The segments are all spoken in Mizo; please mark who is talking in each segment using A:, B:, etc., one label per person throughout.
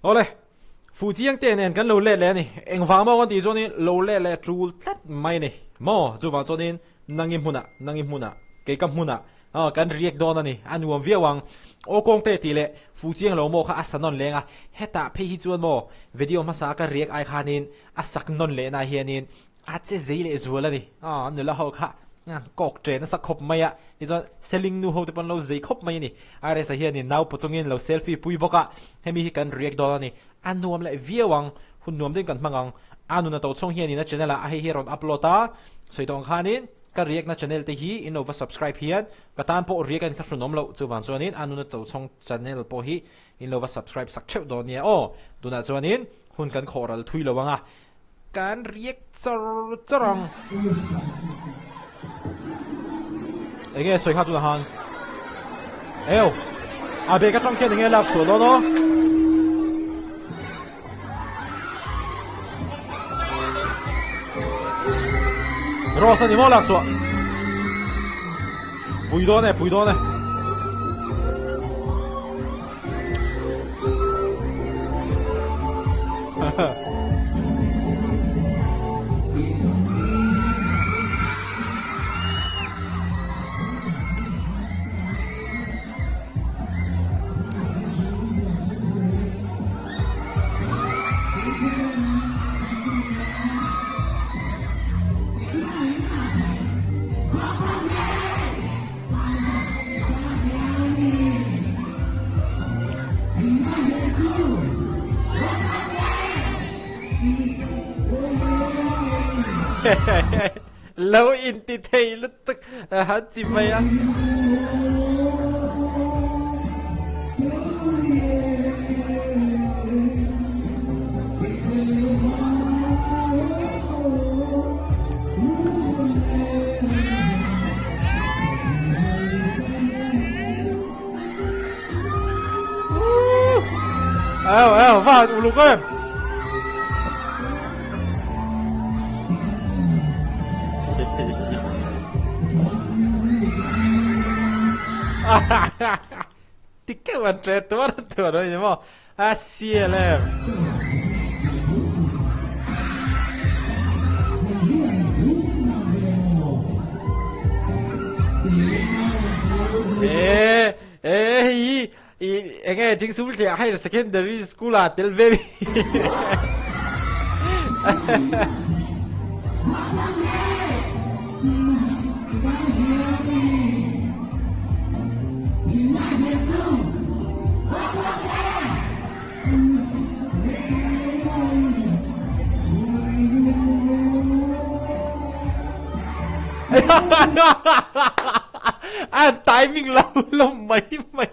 A: Awle, Fu Chiang te nen kan lo let leh a ni. Engvang maw kan tih chuanin lo let leh tul tlat mai a ni maw? Chuvang chuanin nangi hmunah, nangi hmunah, kei ka hmunah aw kan riak dawn a ni. A nuam viau ang. Aw kawngte tih leh Fu Chiang lo maw kha a sa nawn leng a. Hetah phei hi chuan maw video hmasa ka riak ai khanin a sak nawn lehna hianin A che zei leh zual a ni. Aw, nula ho kha kawk ṭe nasa khawp mai a, tichuan Seling nu ho te pawn lo zei khawp mai a ni. RS-a hianin nau paw chungin lo selfie pui bawk a, hemi hi kan react dawn a ni. A nuam leh viau ang, hun nuam deuhin kan hmang ang. A nuna to chhung hianin a channel ah hei hi a rawn upload a, sawi tawh ang khanin ka react na channel te hi in lo va subscribe hian ka tan pawh react a inthlahrun awm loh, chuvang chuanin a nuna to chhung channel pawh hi in lo va subscribe sak theuh dawn nia aw. Tunah chuanin hun kan khawh ral thui lo ang a. Kan riak char char ang. Enge sawi kha tunah khan. Eo. A bag atang khian enge lak chhuah dawn aw. Rose ani maw lak chhuah. Pui dawn e, pui dawn e. Lo inti thei lutuk han chi mai a. Eo eo va han uluk em. Tikeuh an tre tuar tuar a ni maw? A sial em. E e hei hi i enge Thingsul thliah Higher Secondary School ah tel ve mi. An timing lo lo mai mai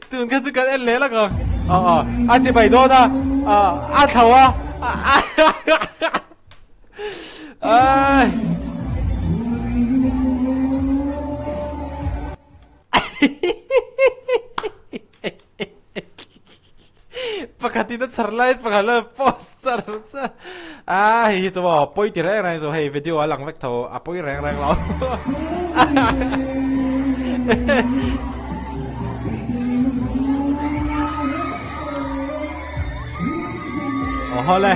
A: tun kha chu kan en leh lak ang aw aw a chi bai dawn a a thlo a ai Pakhat in a chhar lai pakhat la post char char a hei hi chu maw pawi ti reng reng chu hei video a lang vek tho a pawi reng reng lo Aw haw le.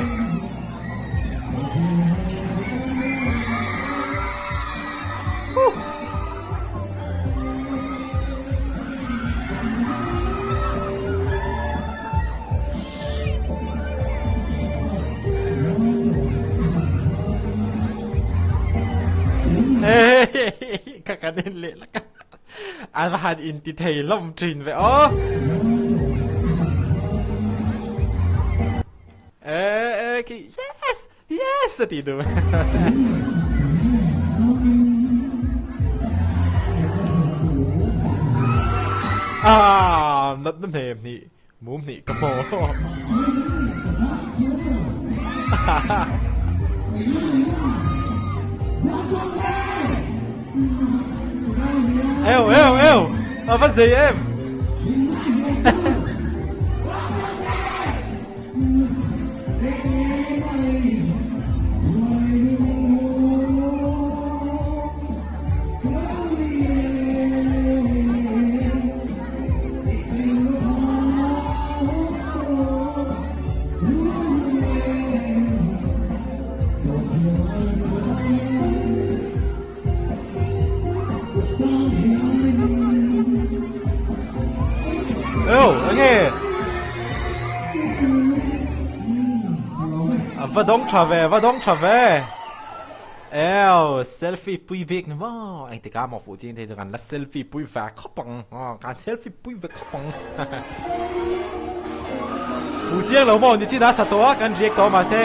A: Ka kan en leh lak a. An va han inti thei hlawm thin ve aw. Eh eh khi yes yes a ti duh. Ah natna hnem hnih mum hnih ka hmu. Eo eo eo a va zei em. A va dawng tha ve, va dawng tha ve. Eo, selfie pui bik ni maw? Engtik ah maw fuh chiang thei chu kan la selfie pui ve khawp ang. Aw, kan selfie pui ve khawp ang. Fuh chiang lo maw ni chin a sa tawh a, kan react tawh mahse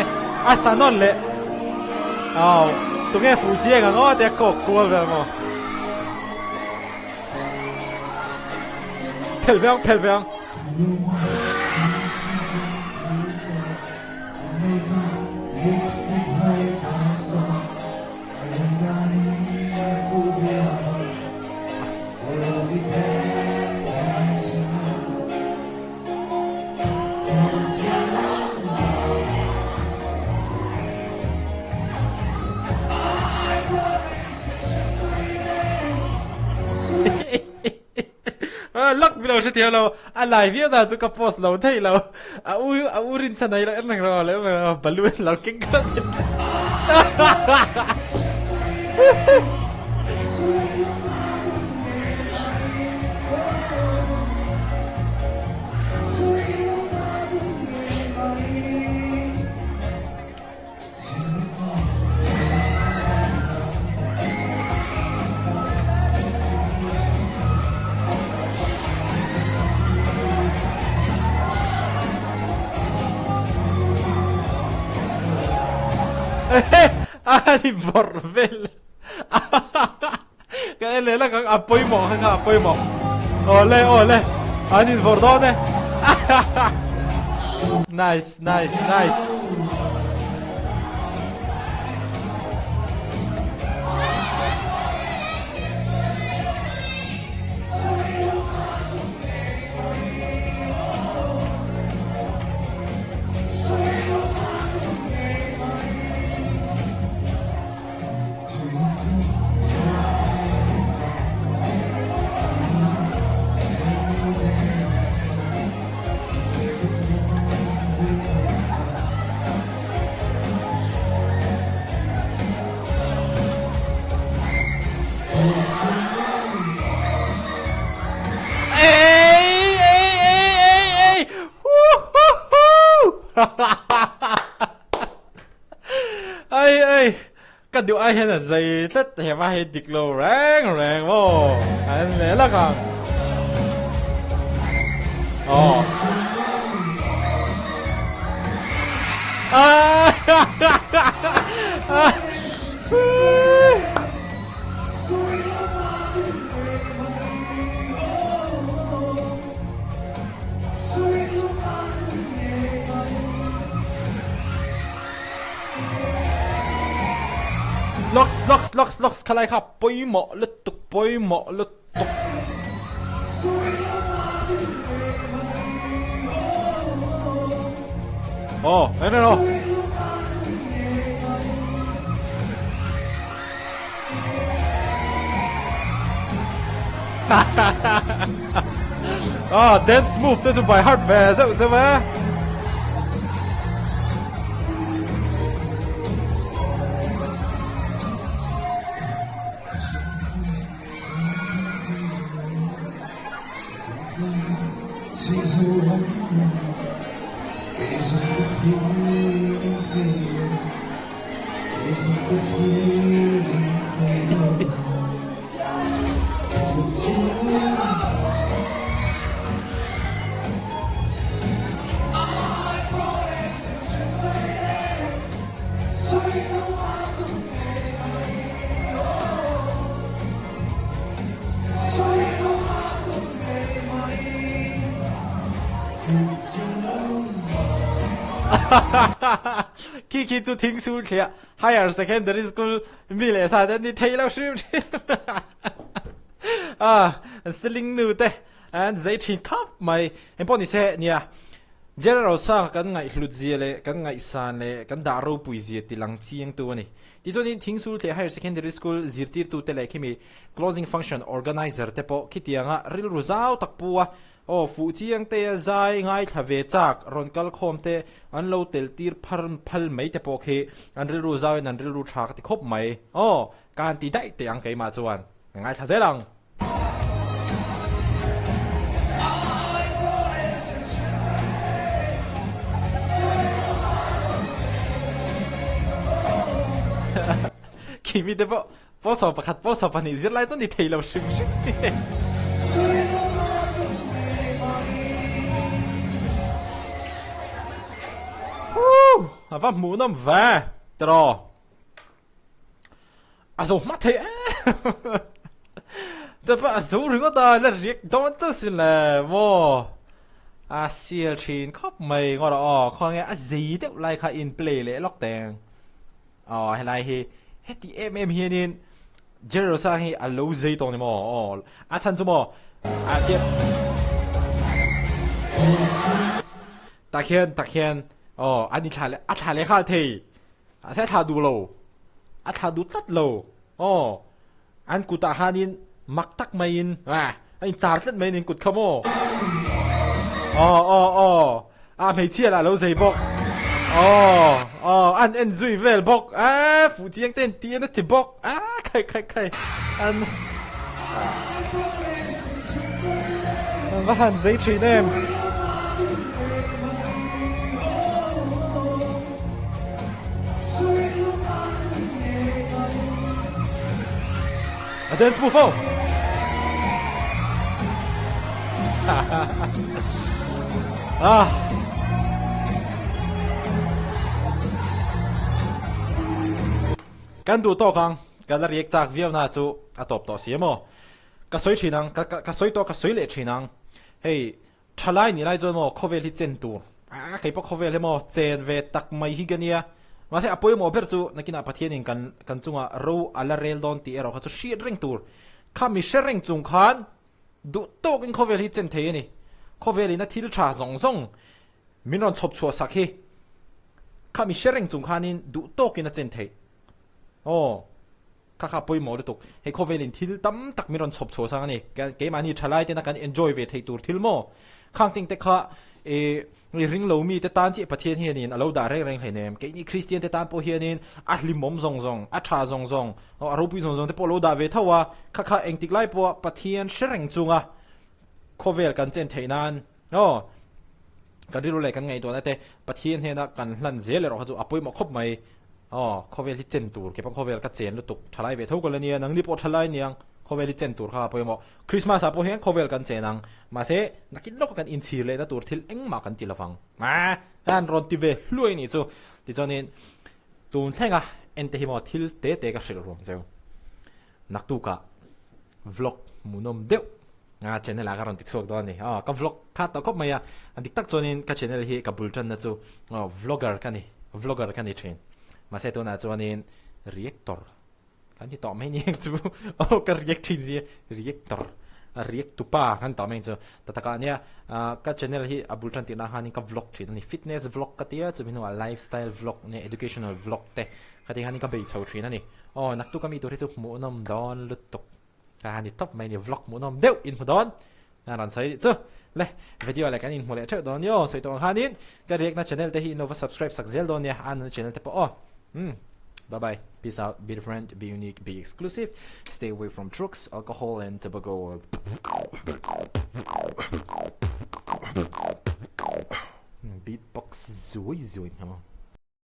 A: a sa nawn leh. Aw, tunge fuh chiang ang aw tia kawk kual vel maw. Phel ve ang, phel ve ang. Luck mi lo hrethiam lo a lai viau dan chu ka post lo thei lo a u a u rin chhan ai lo en reng rawh en reng rawh balloon lo keng kha A ni vawrh vel Ka en leh lak ang a pawimawh kha kha a pawimawh Awle awle an in vawrh dawn e Nice nice nice Ei ei ei ei ei Huhuhu Ai ai Ka duh ai hian a zai tlat he va hei dik lo reng reng maw an leh lak ang aw Locks locks locks locks khalai kha pawimawh lutuk pawimawh lutuk. Oh, no no no. Ah, dance move te chu by heart ve zeuh zeuh e. Khi khi chu thing sul thliah Higher Secondary School mi leh sa te an ni thei lo hrim hrim a siling nu te an zei thin khawp mai engpawh ni se nia General Sang kan ngaihhlut zia leh kan ngaihsan leh kan dah ropui zia ti lang chiang tu a ni. Tichuanin Thingsul thliah Higher Secondary School zirtirtu te leh khimi Closing Function Organizer te pawh khitianga rilru zau tak pu a Aw, fuh chiang te a zai ngaithla ve chak, rawn kal khawm te an lo tel tir phar phal mai te pawh khi an rilru zau in an rilru tha ka ti khawp mai. Aw, ka han ti daih teh ang keimah chuan ka ngaithla zel ang. Khi mi te pawh pawl 11 pawl 12 zir lai chu ni thei lo hrim hrim. Woo! A va hmuh nawm ve tiraw. A zo hma thei em. Te pawh a zo ringawt a, la riak dawn chauh sin le maw. A sial thin khawp mai ngawt a aw, khawnge a zei deuh lai kha in play leh lawk teng. Aw helai hi heti em em hianin Jerosa hi a lo zei tawh ni maw aw a chhan chu maw a tiat tak hian tak hian aw an inthla leh a thla leh nghal thei mahse a thla duh lo a thla duh tlat lo aw an kutah khanin mak tak maiin a a inchar tlat mai a ni an kut kha maw aw aw aw a hmeichhia lah a lo zei bawk aw aw an en zui vel bawk a fuh chiang te an ti a ti bawk a khai khai khai an an va han zei thin em. A dance move ho. Ah. Kan duh tawk ang, kan la riak chak viau na chu a tawp tawh si emaw. Ka sawi thin ang, ka ka sawi tawh ka sawi leh thin ang. Hei Thalai nih lai chuan maw khawvel hi chen tur a kei pawh khawvel hi maw chen ve tak mai hi ka nia. Mahse a pawimawh ber chu nakinah Pathianin kan kan chungah ro a la rel dawn tih erawh kha chu hriat reng tur. Kha mi hre reng chung khan duh tawkin khawvel hi chen thei a ni. Khawvelin a thil tha zawng zawng min rawn chhawp chhuah sak hi kha mi hre reng chung khanin duh tawkin a chen theih. Aw. Kha kha pawimawh lutuk. Hei khawvelin thil tam tak min rawn chhawp chhuah sang a ni. Keimahni thalai tena kan enjoy ve theih tur thil maw? Khang ting te kha i ring lo mi te tan chiah Pathian hianin a lo dah reng reng hleinem. Keini Kristian te tan pawh hianin a hlimawm zawng zawng, a tha zawng zawng, a ropui zawng zawng te pawh a lo dah ve tho a. Kha kha engtik lai pawha Pathian hre reng chunga khawvel kan chen theih nan aw kan rilru leh kan ngaihtuahna te Pathian hnena kan hlan zel erawh kha chu a pawimawh khawp mai. Aw, khawvel hi chen tur, keipawh khawvel ka chen lutuk, thalai ve tho ka la nia, nangni pawh thalai niang, khawvel hi chen tur kha a pawimawh. Christmas ah pawh hian khawvel kan chen ang, mahse nakin lawka kan inchhir lehna tur thil engmah kan ti lovang. Aaa, an rawn ti ve hluai nih chu. Tichuanin tun thlenga ente hi maw thil te te ka hrilh ruang cheu. Naktukah vlog hmuhnawm deuh a channel ah ka rawn ti chhuak dawn a ni. Aw, ka vlog kha tawh khawp mai a, a dik tak chuanin ka channel hi ka bul tanna chu aw vlogger ka ni, vlogger ka ni thin. Mahse tunah chuanin reactor kan ti tawh mai ni ang chu aw ka react thin zia reactor a react tupa kan tawh mai ang chu. Ta takah nia ka channel hi a bul tan tirhna khanin ka vlog thin a ni. Fitness vlog ka tia chumi hnuah lifestyle vlog nge educational vlog te Khati khan ka bei chho thin a ni. Aw, naktuk ami tur hi chu hmuhnawm dawn lutuk. A ni tawp mai ni, vlog hmuhnawm deuh in hmu dawn. A rawn sawi chu. Le, video leh kan inhmu leh theuh dawn ni aw. Sawi tawh ang khanin ka react na channel te hi in lo va subscribe sak zel dawn nia, a nuna channel te pawh aw. Umm. Bye bye. Peace out. Be different, be unique, be exclusive. Stay away from drugs, alcohol and tobacco. Beatbox zuai zuai hna.